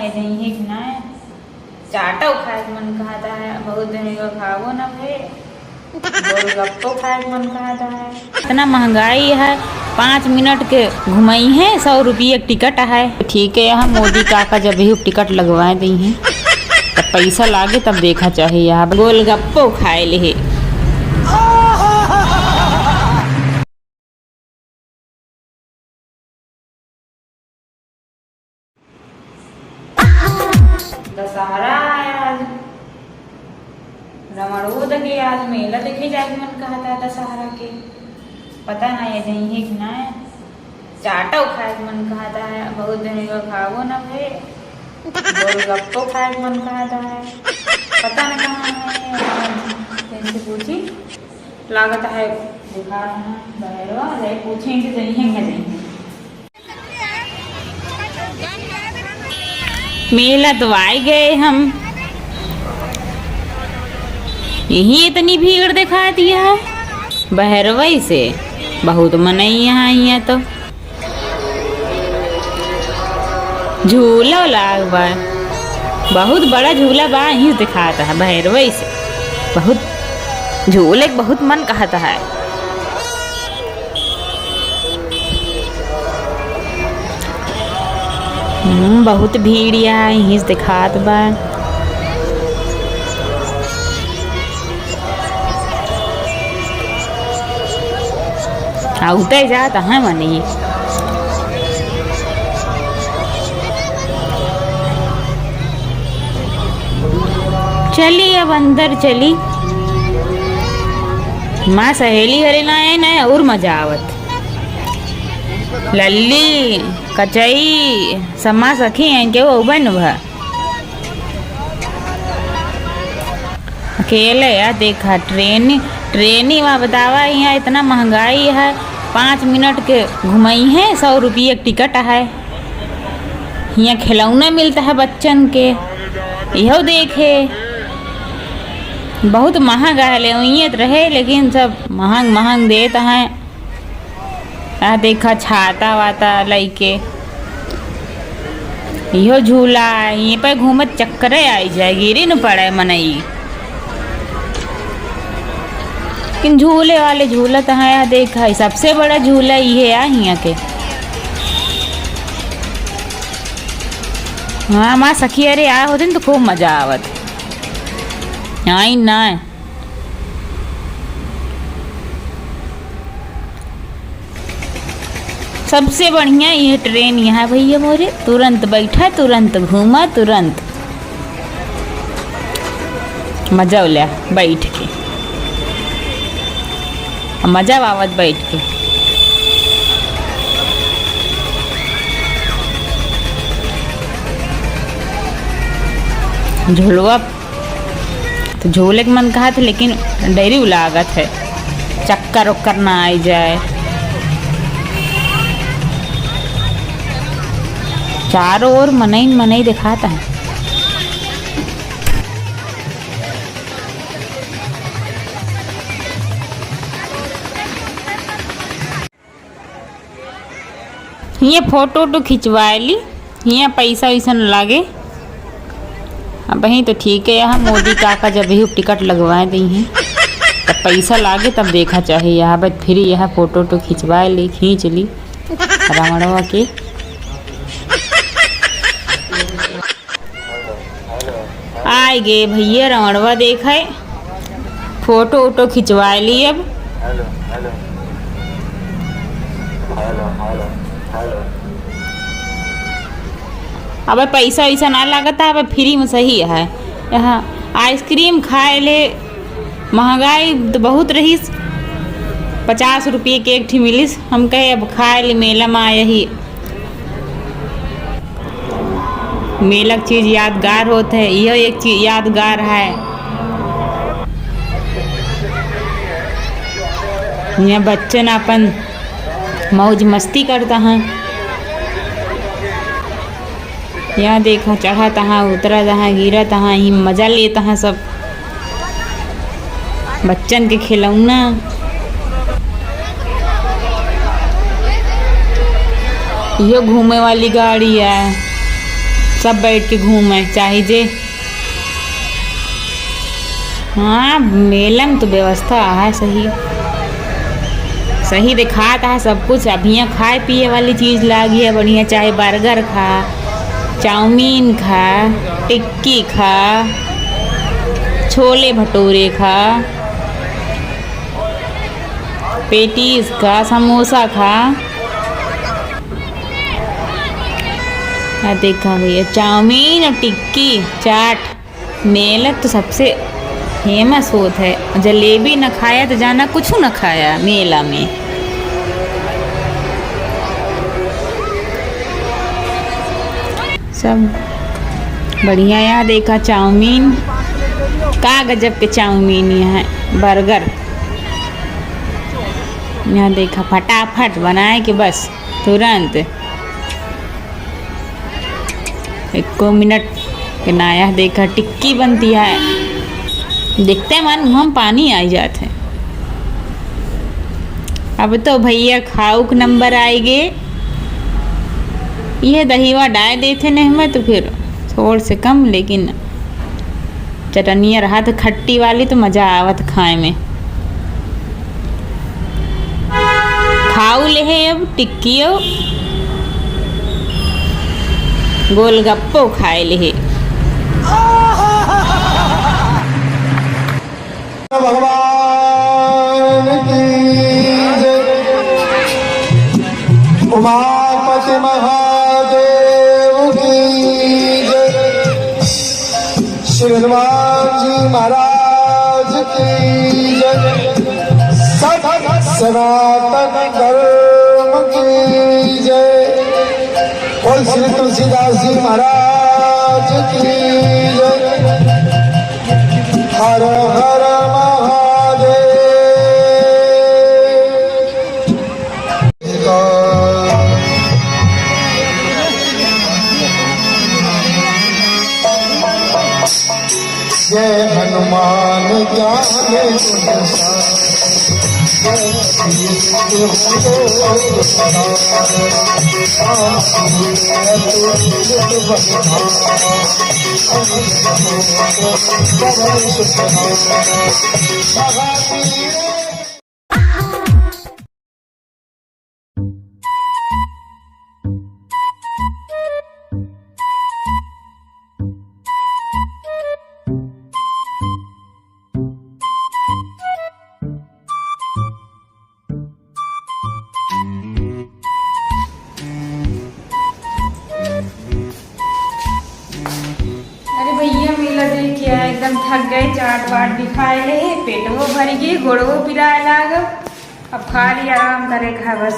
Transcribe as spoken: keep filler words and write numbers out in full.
जइहे कि नाय? चाटो खाए के मन कहत है, बहुत दिन हो खाबो न भे। गोलगप्पो खाए के मन कहत है। इतना महंगाई है, पाँच मिनट के घुमइहे, सौ रुपये के टिकट है। ठीक है, यहाँ मोदी काका जब भी टिकट लगवाए दइहे, तब पैसा लागे तब देखा चाही। यहाँ गोलगप्पो खाए ले। दशहरा आया आज, रमणोद के आज मेला देखे जाए के मन कहत है दशहरा के। पता ना ये जइहे कि नाय। चाटो खाए के मन कहत है, बहुत दिन हो खाबो न भे। गोलगप्पो खाए के मन कहत है, पता न कहाँ है। आज इनसे पूछी, लागत है बुखार है बहरवा, जाए पूछे इनसे जइहे कि ना जइहे। मेला तो आए गए हम, यही इतनी भीड़ दिखा दिया है। बहरवई से बहुत मनई यहाँ, यहाँ तो झूला लाग बा, बहुत बड़ा झूला बा, यहीं दिखाता है बहरवई से। बहुत झूले के बहुत मन कहता है। हम्म, बहुत भीड़ यहाँ, यहीं से दिखात बा। आ, उतै जात हैं मनी। चली, अब अंदर चली। माँ सहेली घरे ना आए ना, और मजा आवत। लल्ली, कचई, समा सखी हैं, केहू अउबे न भा। अकेले या देखा, ट्रेनी, ट्रेनी मा बतावा, यहाँ इतना महंगाई है, पाँच मिनट के घुमइहे, सौ रुपये के टिकट है। यहाँ खिलौना मिलता है बच्चन के, इहो देखे, बहुत महंग है, लेवइये त रहे, लेकिन सब महंग महंग देत हैं। आ देखा, छाता वाता लइके। इहो झूला है, यहीं पे घूमत चक्करे आई जाए, गिरी न पड़े मनई। लेकिन झूले वाले झूलत हैं, आ देखा, सबसे बड़ा झूला इहे आ हियाँ के। हाँ, माँ सखी अरे आए होते न तो खूब मजा आवत। आई ना। सबसे बढ़िया ये ट्रेन यहाँ भैया मोरे, तुरंत बैठा, तुरंत घूमा, तुरंत मजा ले बैठ के, मजा आवत बैठ के। झुलवा तो झूले के मन कहत है, लेकिन डरिउ लागत है, चक्कर उक्कर ना आई जाए। चारों ओर मनई मनई दिखात है। हियाँ फोटो उटो खिंचवाए ली, हियाँ पैसा वैसा न लागे। अबहीं तो ठीक है, यहाँ मोदी काका जब भी टिकट लगवाए दइहे, तब पैसा लागे तब देखा चाही। यहाँ बस फिर यहाँ फोटो उटो खिंचवाए ली, खींच ली रावणवा के। आइ गे भैया रावणवा देखे, फोटो उटो खिंचवाए ली अब। अब पैसा वैसा ना लागत है, अब फ्री में सही है। यहाँ आइसक्रीम खाए ले महंगाई तो बहुत रहीस, पचास रुपये के एक ठी मिलिस। हम कहे अब खाए ले मेला में आए ही। मेला के चीज यादगार होत है, इहो एक चीज यादगार है। यहाँ बच्चन अपन मौज मस्ती करता है। यहाँ देखा, चढ़त हैं, उतरत हैं, गिरत हैं, ही मजा लेत हैं सब। बच्चन के खिलौना। इहो घूमे वाली गाड़ी है। सब बैठ के घूमे, चाहे जे। हाँ, मेला में तो व्यवस्था है सही, सही दिखात है सब कुछ। अब हियाँ खाए पिए वाली चीज लागी है बढ़िया, चाहे बर्गर खा, चाउमीन खा, टिक्की खा, छोले भटूरे खा, पेटीज खा, समोसा खा। आ देखा भैया, चाउमीन और टिक्की, चाट, मेला तो सबसे फेमस होत है। जलेबी न खाया तो जाना कुछ न खाया मेला में। सब बढ़िया। यहाँ देखा चाउमीन, का गजब के चाउमीन, यहाँ बर्गर। यहाँ देखा फटाफट बनाए के बस तुरंत एको मिनट के ना। यहाँ देखा टिक्की बनती है, देखते मन मुँह में पानी आई जात है। अब तो भैया खाउक नंबर आएगे। यह दहीवा डाय देते नहीं मैं तो फिर थोड़ से कम, लेकिन चटनिया रहा तो खट्टी वाली तो मजा आवत खाए में। खाऊ लेहे अब टिक्कियो गोलगप्पो खाए लेहे। भगवान की जय। उमापति महादेव की जय। श्री हनुमान जी महाराज की जय। सत सनातन धर्म की जय। बोल श्री तुलसीदास जी महाराज की जय। हर हर महादेव। जय हनुमान ज्ञान गुण सागर। जय श्री हनुमान। अरे भैया, मेला देख के आए, एकदम थक गए, चाट वाट भी खाए ले, पेटवो भर गए, गोड़वो पिराए लागल। अब खाली आराम करे का बस।